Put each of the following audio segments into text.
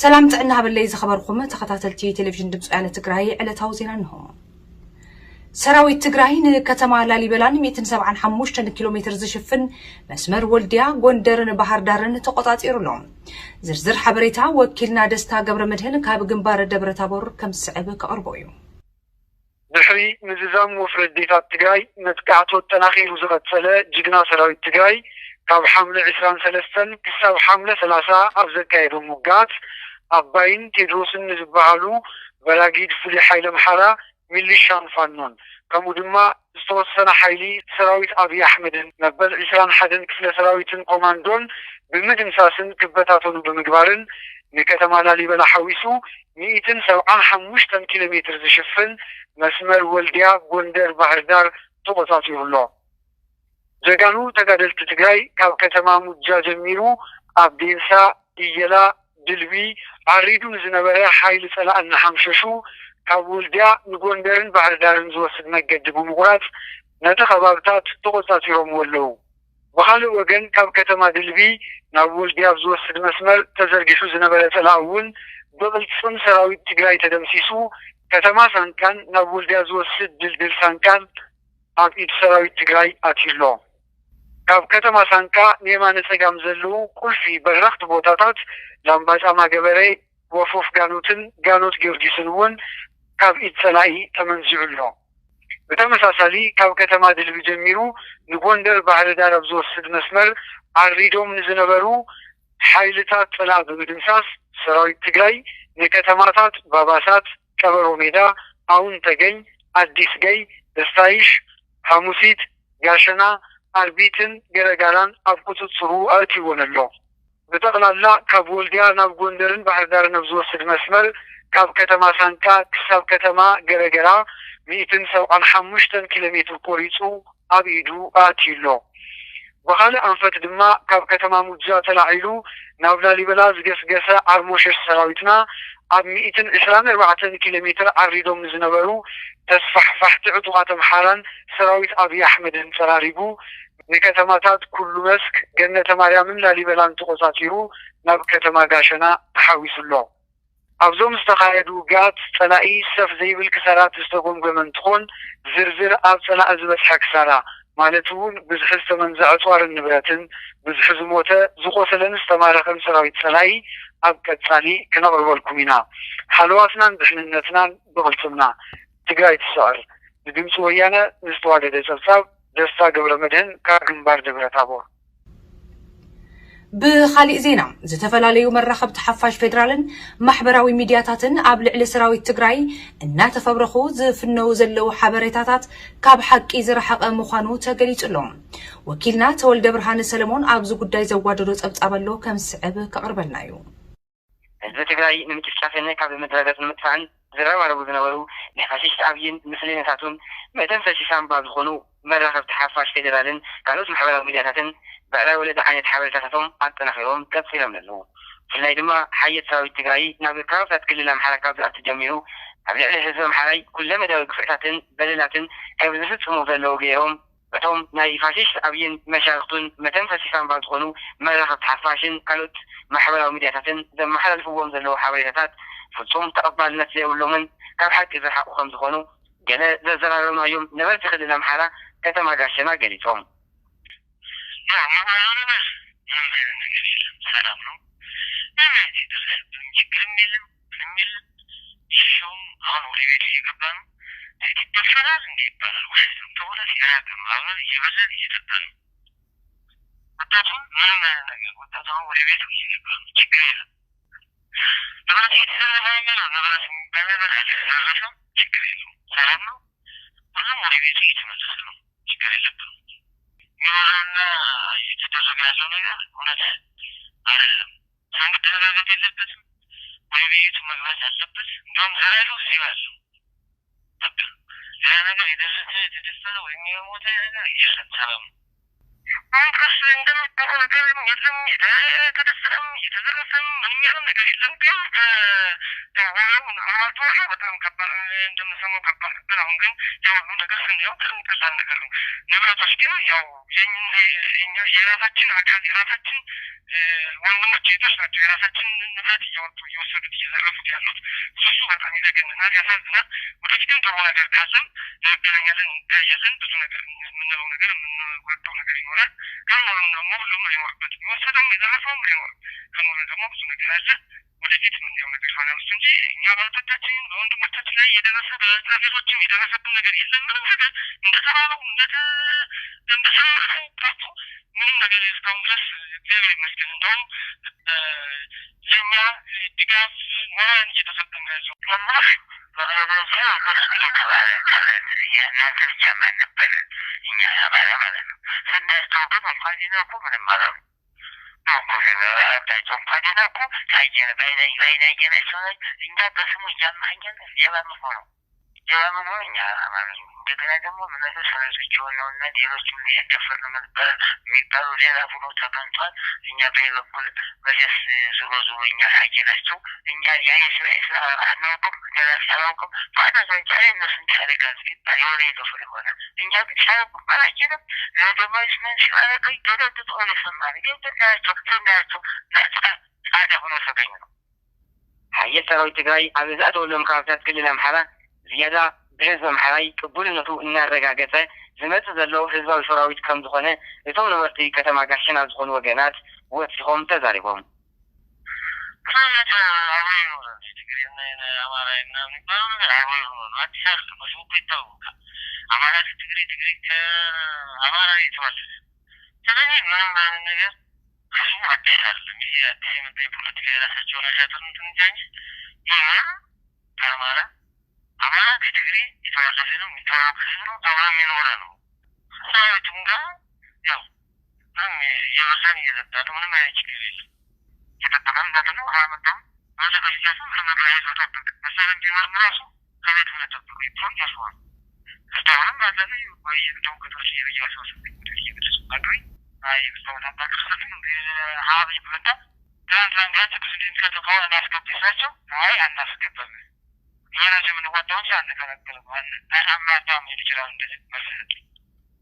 ሰላም ጥዕና ሃበለይ ዝኸበርኩም ተኸታተልቲ ቴሌቪዥን ድምፂ ወያነ ትግራይ፣ ዕለታዊ ዜና እንሆ። ሰራዊት ትግራይ ንከተማ ላሊበላን ሚእትን ሰብዓን ሓሙሽተን ኪሎ ሜትር ዝሽፍን መስመር ወልድያ፣ ጎንደርን ባህር ዳርን ተቆጻጺሩ ኣሎ። ዝርዝር ሓበሬታ ወኪልና ደስታ ገብረ መድህን ካብ ግንባር ደብረ ታቦር ከም ዝስዕብ ከቕርቦ እዩ። ድሕሪ ምዝዛም ወፍሪ ኣዴታት ትግራይ መጥቃዕቱ ኣጠናኺሩ ዝቐጸለ ጅግና ሰራዊት ትግራይ፣ ካብ ሓምለ ዕስራን ሰለስተን ክሳብ ሓምለ ሰላሳ ኣብ ዘካየዶም ውግኣት፣ ኣባይን ቴድሮስን ንዝበሃሉ በራጊድ ፍሉይ ሓይሊ ኣምሓራ፣ ሚሊሻን ፋኖን፣ ከምኡ ድማ ዝተወሰነ ሓይሊ ሰራዊት ኣብይ ኣሕመድን መበል ዕስራን ሓደን ክፍለ ሰራዊትን ኮማንዶን ብምድምሳስን ክበታተኑ ብምግባርን፣ ንከተማ ላሊበላ ሓዊሱ ሚእትን ሰብዓን ሓሙሽተን ኪሎ ሜትር ዝሽፍን መስመር ወልድያ፣ ጎንደር፣ ባህር ዳር ተቆጻጺሩ ኣሎ። ጀጋኑ ተጋደልቲ ትግራይ ካብ ከተማ ሙጃ ጀሚሩ ኣብ ዴንሳ፣ ድየላ፣ ድልቢ ዓሪዱ ንዝነበረ ሓይሊ ጸላኢ እናሓምሸሹ፣ ካብ ወልድያ ንጎንደርን ባህር ዳርን ዝወስድ መገዲ ብምቑራጽ ነቲ ከባብታት ተቆጻጺሮምዎ ኣለዉ። ብኻልእ ወገን፣ ካብ ከተማ ድልቢ ናብ ወልድያ ኣብ ዝወስድ መስመር ተዘርጊሑ ዝነበረ ጸላኢ እውን ብቕልጽም ሰራዊት ትግራይ ተደምሲሱ፣ ከተማ ሳንቃን ናብ ወልድያ ዝወስድ ድልድል ሳንቃን ኣብ ኢድ ሰራዊት ትግራይ ኣትዩ ኣሎ። ካብ ከተማ ሳንቃ ንየማነ ጸጋም ዘለዉ ቁልፊ በረኽቲ ቦታታት ላምባጫማ ገበሬ፣ ወፎፍ ጋኖትን ጋኖት ጊዮርጊስን እውን ካብ ኢድ ጸላኢ ተመንዚዑ ኣሎ። ብተመሳሳሊ፣ ካብ ከተማ ድልቢ ጀሚሩ ንጎንደር ባህር ዳር ኣብ ዝወስድ መስመር ዓሪዶም ንዝነበሩ ሓይልታት ጸላኢ ብምድምሳስ፣ ሰራዊት ትግራይ ንከተማታት ባባሳት፣ ቀበሮ ሜዳ፣ ኣውን ተገኝ፣ ኣዲስ ገይ፣ ደስታይሽ፣ ሓሙሲት፣ ጋሸና፣ ኣርቢትን ገረጋራን ኣብ ቁጽጽሩ ኣእትይወን ኣሎ። ብጠቕላላ፣ ካብ ወልድያ ናብ ጎንደርን ባህር ዳርን ኣብ ዝወስድ መስመር፣ ካብ ከተማ ሳንቃ ክሳብ ከተማ ገረገራ ሚእትን ሰብዓን ሓሙሽተን ኪሎ ሜትር ቆሪጹ ኣብ ኢዱ ኣእትዩ ኣሎ። ብኻልእ ኣንፈት ድማ፣ ካብ ከተማ ሙጃ ተላዒሉ ናብ ላሊበላ ዝገስገሰ ዓርሞሸሽ ሰራዊትና፣ ኣብ ሚእትን ዕስራን ኣርባዕተን ኪሎ ሜትር ዓሪዶም ንዝነበሩ ተስፋሕፋሕቲ ዕጡቓት ኣምሓራን ሰራዊት ኣብይ ኣሕመድን ጸራሪጉ፣ ንከተማታት ኩሉ መስክ፣ ገነተ ማርያምን ላሊበላን ተቖጻጺሩ፣ ናብ ከተማ ጋሸና ተሓዊሱ ኣሎ። ኣብዞም ዝተኻየዱ ውግኣት፣ ጸላኢ ሰፍ ዘይብል ክሳራ ዝተጎምጎመ እንትኾን፣ ዝርዝር ኣብ ጸላኢ ዝበጽሐ ክሳራ፣ ማለት እውን ብዝሒ ዝተመንዘዐ ጧርን ንብረትን፣ ብዝሒ ዝሞተ፣ ዝቖሰለን ዝተማረኸን ሰራዊት ጸላኢ ኣብ ቀጻሊ ክነቕርበልኩም ኢና። ሃለዋትናን ድሕንነትናን ብቕልጽምና። ትግራይ ትስዕር። ንድምፂ ወያነ ንዝተዋደደ ጸብጻብ፣ ደስታ ገብረ መድህን ካብ ግንባር ደብረ ታቦር። ብኻሊእ ዜና፣ ዝተፈላለዩ መራኸብቲ ሓፋሽ ፌዴራልን ማሕበራዊ ሚድያታትን ኣብ ልዕሊ ሰራዊት ትግራይ እናተፈብረኹ ዝፍነው ዘለዉ ሓበሬታታት ካብ ሓቂ ዝረሓቐ ምዃኑ ተገሊጹ ኣሎ። ወኪልና ተወልደ ብርሃነ ሰለሞን ኣብዚ ጉዳይ ዘዋደዶ ጸብጻብ ኣሎ፣ ከም ዝስዕብ ከቕርበልና እዩ። ህዝቢ ትግራይ ንምጭፍጫፍን ካብ ምድረገጽ ንምጥፋእን ዝረባረቡ ዝነበሩ ናይ ፋሽስት ኣብይን ምስለኔታቱን መተንፈሲ ሳንባ ዝኾኑ መራኸብቲ ሓፋሽ ፌዴራልን ካልኦት ማሕበራዊ ሚድያታትን ብዕራይ ወለዲ ዓይነት ሓበሬታታቶም ኣጠናኺሮም ቀጺሎም ኣለዉ። ብፍላይ ድማ ሓየት ሰራዊት ትግራይ ናብ ከባብታት ክልል ኣምሓራ ካብ ዝኣቱ ጀሚሩ ኣብ ልዕሊ ህዝቢ ኣምሓራይ ኩለ መዳያዊ ግፍዕታትን በደላትን ከም ዝፍጽሙ ዘለዉ ገይሮም እቶም ናይ ፋሽስት ኣብይን መሻርኽቱን መተንፈሲ ሳንባ ዝኾኑ መራኸብቲ ሓፋሽን ካልኦት ማሕበራዊ ሚድያታትን ዘመሓላልፍዎም ዘለዉ ሓበሬታታት ፍጹም ተቐባልነት ዘይብሎምን ካብ ሓቂ ዝረሓቑ ከም ዝኾኑ ገለ ዘዘራረብናዮም ነበርቲ ክልል ኣምሓራ ከተማ ጋሸና ገሊጾም። ያው መባረር ምንም አይነት ነገር የለም፣ ሰላም ነው። ምንም አይነት የደረሰብን ችግርም የለም፣ ምንም የለም። ይኸውም አሁን ወደ ቤቱ እየገባ ነው። ይደፈራል እንዴ ይባላል? ውሸት ነው። ተወለድ አያውቅም። አብረን እየበላን እየጠጣን ነው። ወጣቱ ምንም አይነት ነገር፣ ወጣቱ አሁን ወደ ቤቱ እየገባ ነው። ችግር የለም። ንብረት እየተዘረፈ ነው የሚለው፣ ንብረት የሚባል ነገር አልተዘረፈም። ችግር የለውም። ሰላም ነው። ሁሉም ወደ ቤቱ እየተመለሰ ነው። ችግር የለብንም። የሚወራና እየተደረገ ያለው ነገር እውነት አይደለም። ሰው መደረጋገጥ የለበትም። ወደ ቤቱ መግባት አለበት። እንደውም ዘራፊው እዚህ ነው ያለው። በቃ ሌላ ነገር የደረሰ፣ የተደፈረ ወይም የሞተ ነገር የለም። ሰላም ነው። አሁን ከሱ እንደሚባለው ነገር የለም። የተ-፣ የተደፈረም የተዘረፈም ምንም የለም ነገር የለም። ግን፣ እ፣ ያው ወሬው አልፎ አልፎ በጣም ከባድ፣ እንደምንሰማው ከባድ ነበር። አሁን ግን ያው ሁሉ ነገር ስናየው በጣም ቀላል ነገር ነው። ንብረቶች ግን ያው የኛ፣ የኛ የራሳችን አካል የራሳችን ወንድሞች እህቶች ናቸው። የራሳችንን ንብረት እያወጡ እየወሰዱት እየዘረፉት ያሉት። እሱ በጣም ይዘገንናል፣ ያሳዝናል። ወደፊትም ጥሩ ነገር ካለም ለመገናኛለን እንታያለን። ብዙ ነገር የምንለው ነገር የምንወጣው ነገር ይኖራል። ካልኖርም ደግሞ ሁሉም አይኖርበትም። የወሰደውም የዘረፈውም አይኖርም። ከኖረ ደግሞ ብዙ ነገር አለ። ወደፊት የምናየው ነገር ይሆናል። እሱ እንጂ እኛ በእህቶቻችን በወንድሞቻችን ላይ የደረሰ በእስራኤሎችም የደረሰብን ነገር የለም። ምንም ነገር እንደተባለው እንደተ እንደሰማነው ቀርቶ ምንም ነገር እስካሁን ድረስ እግዚአብሔር ይመስገን። እንደውም ለእኛ ድጋፍ ሞራል እየተሰጠን ነው ያለው። ወላሂ በረበሳ ሁሉ የተባለ ከረን የእናንተ ብቻ ማን ነበረ? እኛ አማራ ማለት ነው። ስናያቸው ግን እንኳን ሊነኩ ምንም አላሉ። ነው እኮ ግን አታቸው እንኳን ሊነኩ ታየነ ባይናይ ባይናይ የነሱ እኛ በስሙ እያማኛን ሌባ ምን ሆነው ሌላ ምን ሆነ? እኛ አማራ ነን። እንደገና ደግሞ እነሱ ሰራዊቶች የሆነውና ሌሎችም ያደፈር ነበር የሚባሉ ሌላ ሆኖ ተቀምጧል። እኛ በዚህ በኩል መለስ ዞሮ ዞሮ እኛ ሀጂ ናቸው። እኛ ያ የስራ ስራ አናውቅም፣ ሌላ አላውቅም። ባዳ ሰዎች ላይ እነሱ እንዲያደርጋል ሲባል የሆነ የገፉ ይሆናል። እኛ ግን ሳያውቁ ባላችንም ለደማች ምን ሲባለቀኝ ገደል ትጥሆን ይሰማል። ግን ትናያቸው ትናያቸው ጻዳ ሆኖ ተገኙ ነው። ሓየት ሰራዊት ትግራይ ኣብ ዝኣተወሎም ከባብታት ክልል ኣምሓራ ዝያዳ ብህዝቢ ኣምሓራይ ቅቡልነቱ እናረጋገጸ ዝመጽእ ዘሎ ህዝባዊ ሰራዊት ከም ዝኾነ እቶም ነበርቲ ከተማ ጋሸና ዝኾኑ ወገናት ወሲኾም ተዛሪቦም። ሰውነት አብሮ ይኖራል። ትግሬና አማራ ምናምን የሚባለው ነገር አብሮ ይኖራል። አዲስ አይደለም። በስሙ እኮ ይታወቃል። አማራ ትግሬ፣ ትግሬ ከአማራ የተባለ ስለዚህ ምንም አይነት ነገር ብዙ አዲስ አይደለም። ይሄ አዲስ የመጣ የፖለቲካ የራሳቸውን አሻጥር እንትን እንጂ እኛ ከአማራ አማራ ከትግሬ የተዋለደ ነው፣ የሚተዋወቅ ህዝብ ነው፣ አብሮ የሚኖረ ነው። ሰራዊቱም ጋር ያው ምንም እየበላን እየጠጣን ምንም አይነት ችግር የለም። እየጠጣን እንዳለ ነው። አመጣም በተቀስቀሱ ከመድረሻ ይዞ ጠብቅ መሰለን ቢኖርም ራሱ ከቤት ሆነ ጠብቁ ይባል ያስዋል። እስካሁንም አለ ነው ወይ የግዳው ገጠሮች እየበየዋቸው ስልክ ወደ እየገደሱ አዱኝ አይ ብለው ነበር። ክፍልም ሀብ ይመጣ ትናንትና እንዲያ ትግስት እንዲንሰጥ ከሆነ እናስገብ ናቸው። አይ አናስገባም። እኛ ናቸው የምንዋጣው እንጂ አንከላከልም። አን-፣ አናጣም ይችላል እንደዚህ መሰለኝ።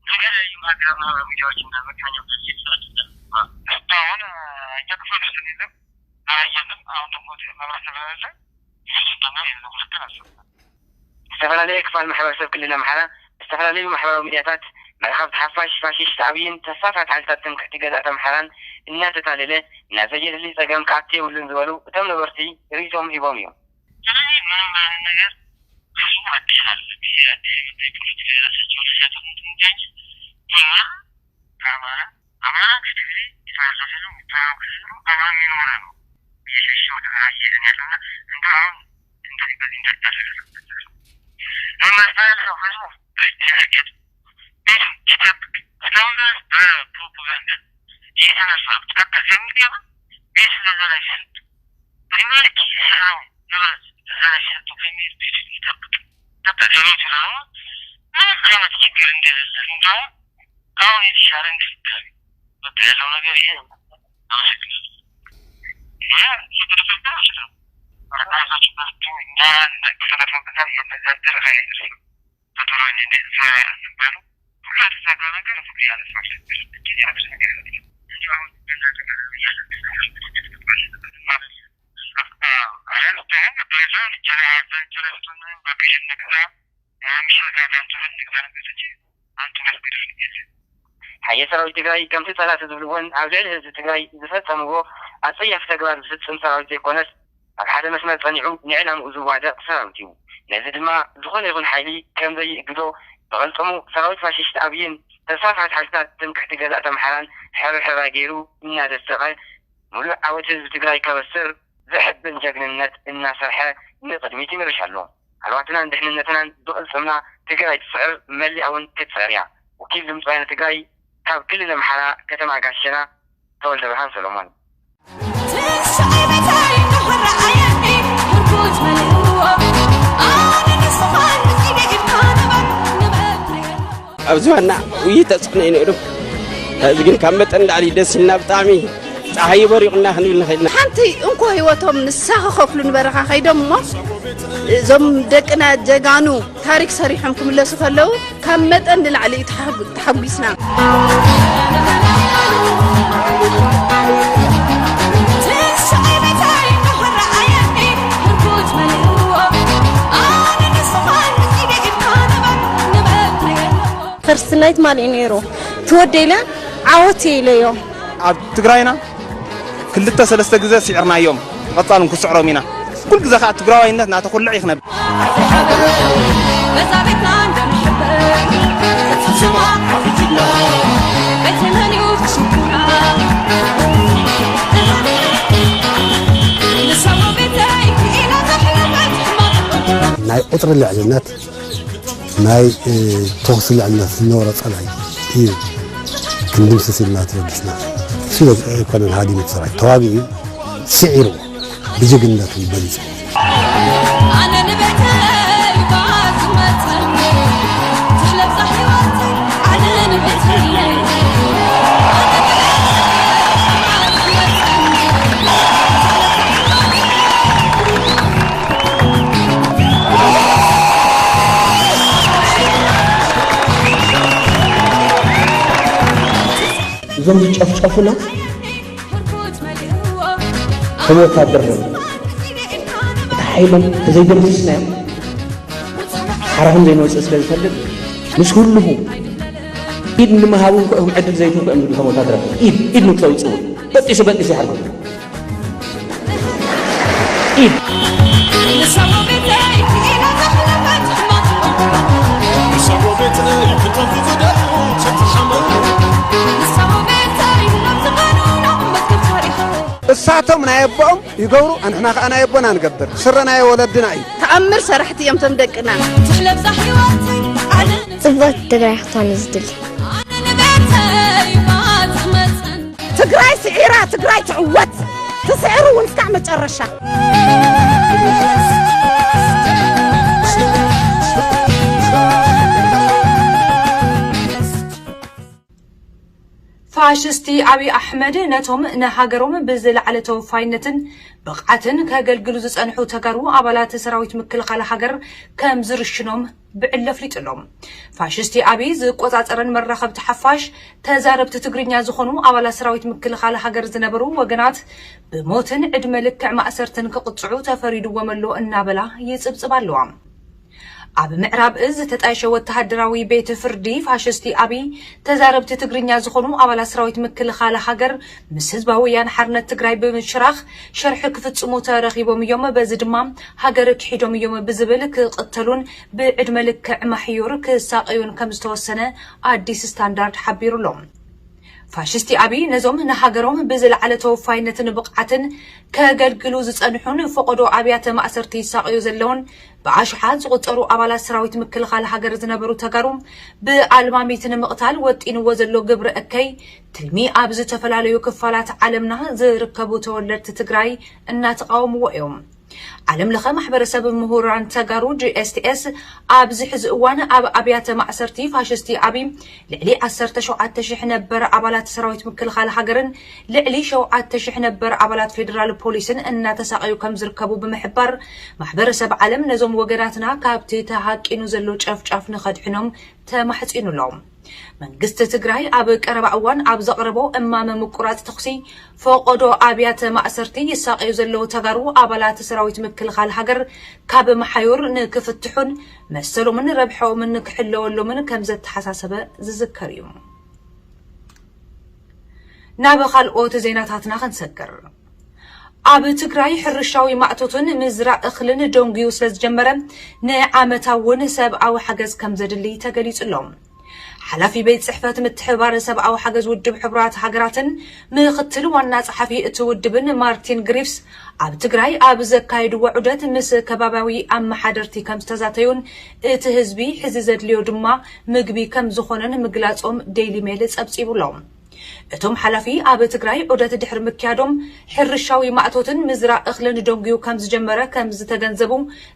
የተለያዩ ሀገር ማህበራዊ ሚዲያዎች እና መገናኛ ብዙሃን እየተሰራጨ ነው። እስካሁን እኛ ክፍል ውስጥ የለም። አላየንም። አሁን ደግሞ መብራት ስለሌለ እየተሰጠና የለም። ልክ አስብ። ዝተፈላለየ ክፋል ማሕበረሰብ ክልል ኣምሓራ ዝተፈላለዩ ማሕበራዊ ሚዲያታት መራኸብቲ ሓፋሽ ፋሽስት ኣብይን ተስፋፋት ሓይልታት ትምክሕቲ ገዛእቲ ኣምሓራን እናተታለለ ናብ ዘየድሊ ጸገም ክኣቱ የብሉን ዝበሉ እቶም ነበርቲ ርእይቶኦም ሂቦም እዮም። ስለዚህ ምንም አይነት ነገር ብዙ አዲስ አይደለም። ይሄ አዲስ የመጣ የፖለቲካ የራሳቸው ተሻጥር እንጂ እኛ አማራ አማራ ከትግሬ የተዋለደ ነው፣ የሚተዋወቅ ህዝብ ነው፣ አብሮ የሚኖረ ነው። እየሸሸ ወደ በረሃ እየሄድን ያለውና እንደ አሁን እንደዚህ በዚህ እንዳታደርግ ነው። ምን መሰለህ ሰው ህዝቡ አይደናገጥ። ቤቱን ይጠብቅ። እስካሁን ድረስ በፕሮፓጋንዳ እየተነሳ ነው። ቀጥታ ከሚገባ ቤቱን ለዘራ ይሰጥ። ፕሪሚየር ሊግ የሰራው ንብረት ለዘራ ይሰጡ ከሚል ቤቱን ይጠብቅ። ቀጥታ ሌሎቹ ደግሞ ምንም አይነት ችግር እንደሌለ እንደውም አሁን የተሻለ እንክብካቤ በቃ ያለው ነገር ይሄ ነው። አመሰግናለሁ። እና እሱ ከተፈታ አይችልም። ራሳችሁ በርቱ። እኛ እንደ ክፍለ ጦር ብዛት የምንደራደር ኃይል አይደለም። በጦር እንዴት ስትባሉ ሁሉ የተሰራ ነገር ሁሉ ያለ ሰው እጅግ ያለ ነገር ያለ እንጂ አሁን መናገር ያለ ማለት ነው። ሓየ ሰራዊት ትግራይ ከምቲ ጸላእቲ ዝብልዎን ኣብ ልዕሊ ህዝቢ ትግራይ ዝፈጸምዎ ኣጸያፊ ተግባር ዝፍጽም ሰራዊት ዘይኮነስ ኣብ ሓደ መስመር ጸኒዑ ንዕላምኡ ዝዋደቕ ሰራዊት እዩ። ነዚ ድማ ዝኾነ ይኹን ሓይሊ ከም ዘይእግዶ ብቐልጥሙ ሰራዊት ፋሽስት ኣብይን ተስፋፋት ሓይልታት ትምክሕቲ ገዛእቲ ኣምሓራን ሕርሕራይ ገይሩ እናደሰቐ ሙሉእ ዓወት ህዝቢ ትግራይ ከበስር ዘሕብን ጀግንነት እናሰርሐ ንቕድሚት ይምርሽ ኣሎ። ሃለዋትናን ድሕንነትናን ብቕልጽምና ትግራይ ትስዕር፣ መሊኣ እውን ክትስዕር እያ። ወኪል ድምፂ ወያነ ትግራይ ካብ ክልል ኣምሓራ ከተማ ጋሸና ተወልደ ብርሃን ሰሎሞን። ኣብዚ ዋና ውይይት ተፅዕኖ እዩ ነይሩ። እዚ ግን ካብ መጠን ላዕሊ ደስ ኢልና ብጣዕሚ ፀሓይ በሪቑና ክንብል ንኽእል ኢና። ሓንቲ እንኮ ህይወቶም ንሳ ክኸፍሉ ንበረኻ ከይዶም እሞ እዞም ደቅና ጀጋኑ ታሪክ ሰሪሖም ክምለሱ ከለዉ ካብ መጠን ንላዕሊ እዩ ተሓጉ-፣ ተሓጒስና። ተርስናይ ትማሊ እዩ ነይሩ። ትወደ ኢለ ዓወት እየ ኢለዮ። ኣብ ትግራይና ክልተ ሰለስተ ግዜ ስዒርናዮም፣ ቀጻልን ክስዕሮም ኢና። ኩሉ ግዜ ከዓ ትግራዋይነት ናተኩልዕ ይኽነብ። ናይ ቁፅሪ ልዕልነት ናይ ተኹሲ ልዕልነት ዝነበሮ ፀላኢ እዩ ክንድምስስ ኢልና ተበጊስና። እሱ ኣይኮነን ሃዲሙ እቲ ሰራዊት ተዋጊኡ እዩ ስዒርዎ ብጅግንነቱ በሊፁ። እዞም ዝጨፍጨፉና ከም ወታደር ነው። እቲ ሓይሎም ተዘይደምስስናዮም ሓራኹም ዘይንወፅእ ስለ ዝፈልጥ ምስ ኩልኹ ኢድ ንምሃቡ እንኮ እዮም ዕድል ዘይትውኩ እዮም ዝብሉ ከም ወታደራት ኢድ ኢድ ንክተውፅኡ በጢሱ በጢሱ ይሓርኩም። እሳቶም ናይ ኣቦኦም ይገብሩ፣ ኣንሕና ከዓ ናይ ኣቦና ንገብር። ስረ ናይ ወለድና እዩ። ተኣምር ሰራሕቲ እዮም ቶም ደቅና። ጽብቕቲ ትግራይ ክትኾን እዩ ዝድሊ። ትግራይ ስዒራ፣ ትግራይ ትዕወት። ትስዕሩ እውን እስካዕ መጨረሻ። ፋሽስቲ ኣብይ ኣሕመድ ነቶም ንሃገሮም ብዝለዓለ ተወፋይነትን ብቕዓትን ከገልግሉ ዝጸንሑ ተጋሩ ኣባላት ሰራዊት ምክልኻል ሃገር ከም ዝርሽኖም ብዕሊ ኣፍሊጡ ኣሎ። ፋሽስቲ ኣብይ ዝቆጻጸረን መራኸብቲ ሓፋሽ ተዛረብቲ ትግርኛ ዝኾኑ ኣባላት ሰራዊት ምክልኻል ሃገር ዝነበሩ ወገናት ብሞትን ዕድመ ልክዕ ማእሰርትን ክቕጽዑ ተፈሪድዎም ኣሎ እናበላ ይጽብጽባ ኣለዋ። ኣብ ምዕራብ እዝ ዝተጣየሸ ወተሃደራዊ ቤት ፍርዲ ፋሽስቲ ኣብይ ተዛረብቲ ትግርኛ ዝኾኑ ኣባላት ሰራዊት ምክልኻል ሃገር ምስ ህዝባዊ ወያነ ሓርነት ትግራይ ብምሽራኽ ሸርሒ ክፍጽሙ ተረኺቦም እዮም። በዚ ድማ ሃገር ክሒዶም እዮም ብዝብል ክቕተሉን ብዕድመ ልክዕ ማሕዩር ክሳቐዩን ከም ዝተወሰነ ኣዲስ ስታንዳርድ ሓቢሩ ኣሎ። ፋሽስቲ ኣብይ ነዞም ንሃገሮም ብዝለዓለ ተወፋይነትን ብቕዓትን ከገልግሉ ዝጸንሑን ፈቐዶ ኣብያተ ማእሰርቲ ይሳቐዩ ዘለውን ብኣሽሓት ዝቑጸሩ ኣባላት ሰራዊት ምክልኻል ሃገር ዝነበሩ ተጋሩ ብኣልማሚት ንምቕታል ወጢንዎ ዘሎ ግብረ እከይ ትልሚ ኣብ ዝተፈላለዩ ክፋላት ዓለምና ዝርከቡ ተወለድቲ ትግራይ እናተቓወምዎ እዮም። ዓለም ለኸ ማሕበረሰብ ምሁራን ተጋሩ ጂ ኤስ ቲ ኤስ ኣብዚ ሕዚ እዋን ኣብ ኣብያተ ማእሰርቲ ፋሽስቲ ኣብይ ልዕሊ ዓሰርተ ሸውዓተ ሽሕ ነበር ኣባላት ሰራዊት ምክልኻል ሃገርን ልዕሊ ሸውዓተ ሽሕ ነበር ኣባላት ፌደራል ፖሊስን እናተሳቐዩ ከም ዝርከቡ ብምሕባር ማሕበረሰብ ዓለም ነዞም ወገናትና ካብቲ ተሃቂኑ ዘሎ ጨፍጫፍ ንኸድሕኖም ተማሕጺኑ ኣሎ። መንግስቲ ትግራይ ኣብ ቀረባ እዋን ኣብ ዘቕረቦ እማመ ምቁራፅ ተኹሲ ፈቐዶ ኣብያተ ማእሰርቲ ይሳቐዩ ዘለዉ ተጋሩ ኣባላት ሰራዊት ምክልኻል ሃገር ካብ መሓዩር ንክፍትሑን መሰሎምን ረብሐኦምን ክሕለወሎምን ከም ዘተሓሳሰበ ዝዝከር እዩ። ናብ ካልኦት ዜናታትና ክንሰግር። ኣብ ትግራይ ሕርሻዊ ማእቶትን ምዝራእ እኽልን ደንጉዩ ስለዝጀመረ ንዓመታዊ እውን ሰብኣዊ ሓገዝ ከም ዘድሊ ተገሊጹ ኣሎ። ሓላፊ ቤት ጽሕፈት ምትሕብባር ሰብኣዊ ሓገዝ ውድብ ሕቡራት ሃገራትን ምኽትል ዋና ጸሓፊ እቲ ውድብን ማርቲን ግሪፍስ ኣብ ትግራይ ኣብ ዘካየድዎ ዑደት ምስ ከባብያዊ ኣመሓደርቲ ከም ዝተዛተዩን እቲ ህዝቢ ሕዚ ዘድልዮ ድማ ምግቢ ከም ዝኾነን ምግላጾም ዴይሊ ሜል ጸብጺቡ ኣሎ። እቶም ሓላፊ ኣብ ትግራይ ዑደት ድሕሪ ምክያዶም ሕርሻዊ ማእቶትን ምዝራእ እኽልን ደንጉዩ ከም ዝጀመረ ከም ዝተገንዘቡ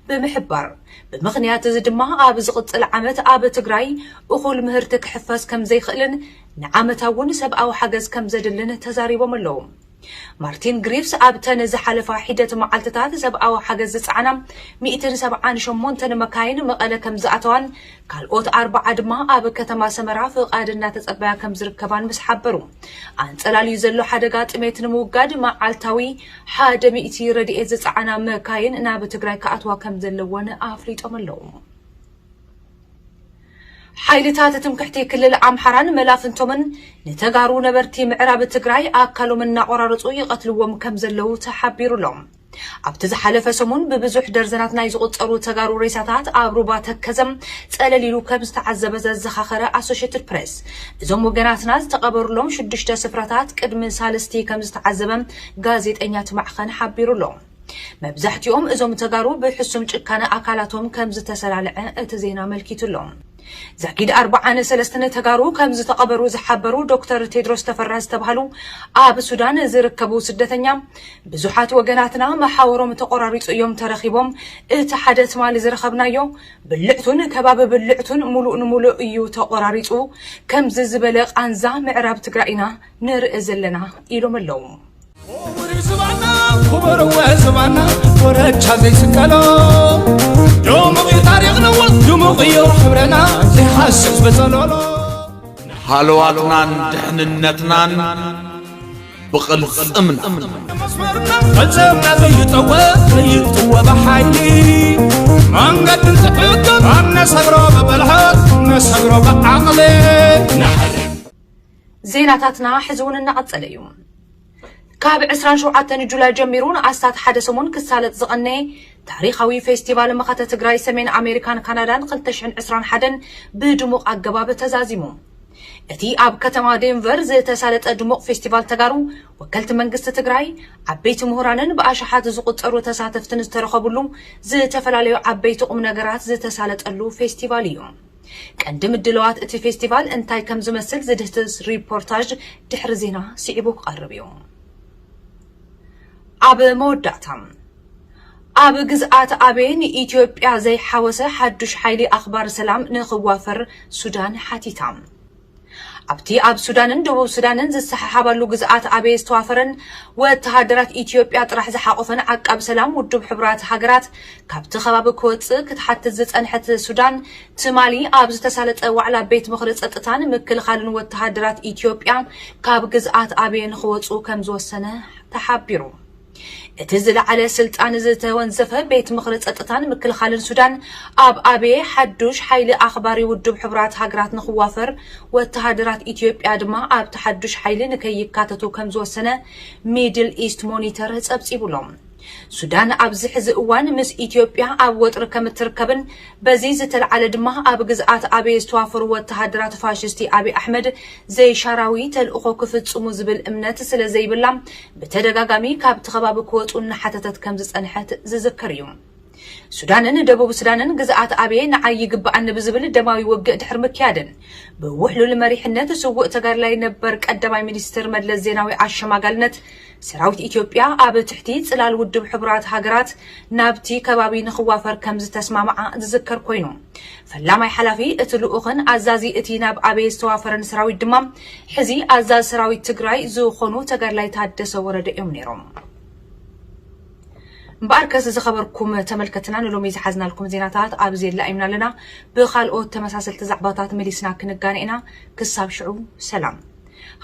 ብምሕባር ብምኽንያት እዚ ድማ ኣብ ዝቕፅል ዓመት ኣብ ትግራይ እኹል ምህርቲ ክሕፈስ ከም ዘይኽእልን ንዓመታ እውን ሰብኣዊ ሓገዝ ከም ዘድልን ተዛሪቦም ኣለዉ። ማርቲን ግሪፍስ ኣብተን ዝሓለፋ ሒደት መዓልትታት ሰብኣዊ ሓገዝ ዝፀዓና ሚእትን ሰብዓን ሸሞንተን መካይን መቐለ ከም ዝኣተዋን ካልኦት ኣርባዓ ድማ ኣብ ከተማ ሰመራ ፍቓድ እናተፀበያ ከም ዝርከባን ምስ ሓበሩ ኣንፀላልዩ ዘሎ ሓደጋ ጥሜት ንምውጋድ መዓልታዊ ሓደ ሚእቲ ረድኤት ዝፀዓና መካይን ናብ ትግራይ ክኣትዋ ከም ዘለወን ኣፍሊጦም ኣለዉ። ሓይልታት ትምክሕቲ ክልል ኣምሓራን መላፍንቶምን ንተጋሩ ነበርቲ ምዕራብ ትግራይ ኣካሎም እናቆራረፁ ይቐትልዎም ከም ዘለዉ ተሓቢሩ ኣሎ። ኣብቲ ዝሓለፈ ሰሙን ብብዙሕ ደርዘናት ናይ ዝቑጸሩ ተጋሩ ሬሳታት ኣብ ሩባ ተከዘም ጸለል ኢሉ ከም ዝተዓዘበ ዘዘኻኸረ ኣሶሼትድ ፕሬስ፣ እዞም ወገናትና ዝተቐበሩሎም ሽዱሽተ ስፍራታት ቅድሚ ሳልስቲ ከም ዝተዓዘበ ጋዜጠኛት ማዕኸን ሓቢሩ ኣሎ። መብዛሕትኦም እዞም ተጋሩ ብሕሱም ጭካነ ኣካላቶም ከም ዝተሰላለዐ እቲ ዜና ኣመልኪቱ ኣሎ። ዛጊድ ኣርባዓን ሰለስተን ተጋሩ ከም ዝተቐበሩ ዝሓበሩ ዶክተር ቴድሮስ ተፈራ ዝተባህሉ ኣብ ሱዳን ዝርከቡ ስደተኛ፣ ብዙሓት ወገናትና መሓወሮም ተቆራሪጹ እዮም ተረኺቦም። እቲ ሓደ ትማሊ ዝረኸብናዮ ብልዕቱን ከባቢ ብልዕቱን ሙሉእ ንሙሉእ እዩ ተቆራሪጹ። ከምዚ ዝበለ ቃንዛ ምዕራብ ትግራይ ኢና ንርኢ ዘለና ኢሎም ኣለዉ። ክቡር እዩ ዝባና፣ ክቡር እወ ዝባና፣ ኮረቻ ዘይስቀሎ። ድሙቕ እዩ ታሪኽና እወ፣ ድሙቕ እዩ ሕብረና፣ ዘይሃስስ በጸሎሎ። ሃለዋትናን ድሕንነትናን ብቕልጽምና። መስመርና፣ ቅልጽምና ዘይጠወ፣ ዘይጥወ ብሓይሊ። መንገዲ እንትሕገም፣ ኣብ ነሰግሮ ብብልሓት፣ ነሰግሮ ብዓቕሊ። ዜናታትና ሕዚ እውን እናቐጸለ እዩ። ካብ ዕስራን ሸውዓተን ጁላይ ጀሚሩ ንኣስታት ሓደ ሰሙን ክሳለጥ ዝቐነየ ታሪኻዊ ፌስቲቫል መኸተ ትግራይ ሰሜን ኣሜሪካን ካናዳን ክልተ ሽሕን ዕስራን ሓደን ብድሙቕ ኣገባብ ተዛዚሙ። እቲ ኣብ ከተማ ዴንቨር ዝተሳለጠ ድሙቕ ፌስቲቫል ተጋሩ፣ ወከልቲ መንግስቲ ትግራይ፣ ዓበይቲ ምሁራንን ብኣሽሓት ዝቑጸሩ ተሳተፍትን ዝተረኸብሉ፣ ዝተፈላለዩ ዓበይቲ ቁም ነገራት ዝተሳለጠሉ ፌስቲቫል እዩ። ቀንዲ ምድለዋት እቲ ፌስቲቫል እንታይ ከም ዝመስል ዝድህስስ ሪፖርታጅ ድሕሪ ዜና ስዒቡ ክቐርብ እዩ። ኣብ መወዳእታ፣ ኣብ ግዝኣት ኣቤ ንኢትዮጵያ ዘይሓወሰ ሓዱሽ ሓይሊ ኣኽባር ሰላም ንኽዋፈር ሱዳን ሓቲታ። ኣብቲ ኣብ ሱዳንን ደቡብ ሱዳንን ዝሰሓሓባሉ ግዝኣት ኣቤ ዝተዋፈረን ወተሃደራት ኢትዮጵያ ጥራሕ ዝሓቆፈን ዓቃብ ሰላም ውድብ ሕቡራት ሃገራት ካብቲ ከባቢ ክወጽእ ክትሓትት ዝጸንሐት ሱዳን፣ ትማሊ ኣብ ዝተሳለጠ ዋዕላ ቤት ምኽሪ ጸጥታን ምክልኻልን ወተሃደራት ኢትዮጵያ ካብ ግዝኣት ኣቤ ንኽወጹ ከም ዝወሰነ ተሓቢሩ። እቲ ዝለዓለ ስልጣን ዝተወንዘፈ ቤት ምኽሪ ጸጥታን ምክልኻልን ሱዳን፣ ኣብ ኣቤ ሓዱሽ ሓይሊ ኣኽባሪ ውድብ ሕቡራት ሃገራት ንኽዋፈር፣ ወተሃደራት ኢትዮጵያ ድማ ኣብቲ ሓዱሽ ሓይሊ ንከይካተቱ ከም ዝወሰነ ሚድል ኢስት ሞኒተር ጸብጺቡ ኣሎ። ሱዳን ኣብዚ ሕዚ እዋን ምስ ኢትዮጵያ ኣብ ወጥሪ ከም እትርከብን፣ በዚ ዝተለዓለ ድማ ኣብ ግዝኣት ኣቤ ዝተዋፈሩ ወተሃደራት ፋሽስቲ ኣቢ ኣሕመድ ዘይሻራዊ ተልእኾ ክፍጽሙ ዝብል እምነት ስለ ዘይብላ፣ ብተደጋጋሚ ካብቲ ከባቢ ክወጹ እናሓተተት ከም ዝጸንሐት ዝዝከር እዩ። ሱዳንን ደቡብ ሱዳንን ግዝኣት ኣቤ ንዓይ ይግብኣኒ ብዝብል ደማዊ ውግእ ድሕሪ ምክያደን፣ ብውሕሉል መሪሕነት ስዉእ ተጋድላይ ነበር ቀዳማይ ሚኒስትር መለስ ዜናዊ ኣሸማጋልነት፣ ሰራዊት ኢትዮጵያ ኣብ ትሕቲ ጽላል ውድብ ሕቡራት ሃገራት ናብቲ ከባቢ ንኽዋፈር ከም ዝተስማምዓ ዝዝከር ኮይኑ፣ ፈላማይ ሓላፊ እቲ ልኡኽን ኣዛዚ እቲ ናብ ኣቤ ዝተዋፈረን ሰራዊት ድማ፣ ሕዚ ኣዛዚ ሰራዊት ትግራይ ዝኾኑ ተጋድላይ ታደሰ ወረደ እዮም ነይሮም። እምበኣርከስ ዝኸበርኩም ተመልከትና፣ ንሎሚ ዝሓዝናልኩም ዜናታት ኣብዚ የላኢምና ኣለና። ብኻልኦት ተመሳሰልቲ ዛዕባታት መሊስና ክንጋነ ኢና። ክሳብ ሽዑ ሰላም።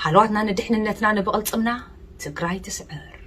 ሃለዋትና ንድሕንነትና ንብቕልጽምና። ትግራይ ትስዕር።